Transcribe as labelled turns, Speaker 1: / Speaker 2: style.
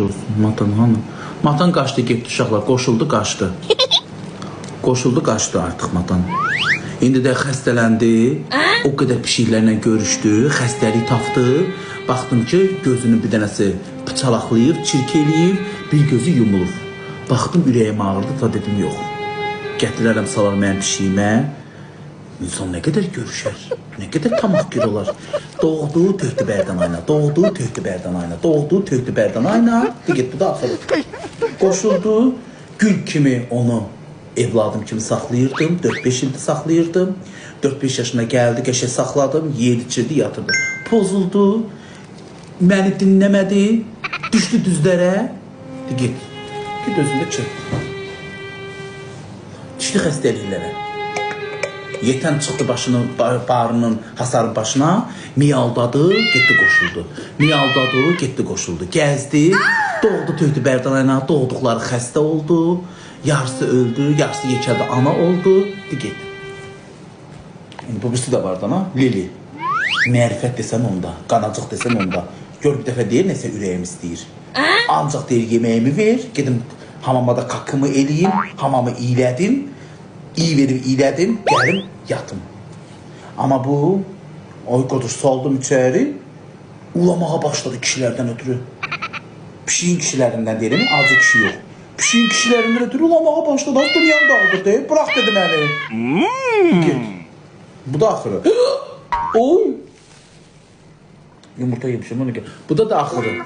Speaker 1: Yaxşı olsun. Matan hanı? Matan qaçdı, getdi uşaqlar. Qoşuldu, qaçdı. Qoşuldu, qaçdı artıq Matan. İndi də xəstələndi. O qədər pişiklərlə görüşdü, xəstəlik tapdı. Baxdım ki, gözünün bir dənəsi pıçalaqlayıb, çirk eləyib, bir gözü yumulub. Baxdım ürəyim ağrıdı, ta dedim yox. Gətirərəm salar mənim pişiyimə. İnsan nə qədər görüşər, nə qədər tamahkar olar. Doğdu, tökdü bərdən ayna, doğdu, tökdü bərdən ayna, doğdu, tökdü bərdən ayna. De get, bu da axırı. Qoşuldu, gül kimi onu evladım kimi saxlayırdım, 4-5 ildir saxlayırdım. 4-5 yaşına gəldi, qəşəng saxladım, yeyirdi, içirdi, yatırdı. Pozuldu, məni dinləmədi, düşdü düzlərə. De get, get özündə çək. Düşdü xəstəliklərə. Yetən çıxdı başının, barının, hasarın başına, miyaldadı, getdi qoşuldu. Miyaldadı, getdi qoşuldu. Gəzdi, doğdu, tökdü bərdana, doğduqları xəstə oldu. Yarısı öldü, yarısı yekədə ana oldu. De get. İndi bu birisi də vardı ana, Lili. Mərifət desən onda, qanacıq desən onda. Gör bir dəfə deyir, nəsə ürəyim istəyir. Ancaq deyir, yeməyimi ver, gedim hamama da kakımı eləyim, hamamı iylədim, iyi verib iylədim, gəlim yatım. Amma bu, ay qoduş saldım içəri, ulamağa başladı kişilərdən ötürü. Pişiyin kişilərindən deyirəm, acı kişi yox. Pişiyin kişilərindən ötürü ulamağa başladı, az dünyanı dağıdır, deyir. Bırax dedi məni. Get. Bu da axırı. Oy. Yumurta yemişim onu. Bu da axırı.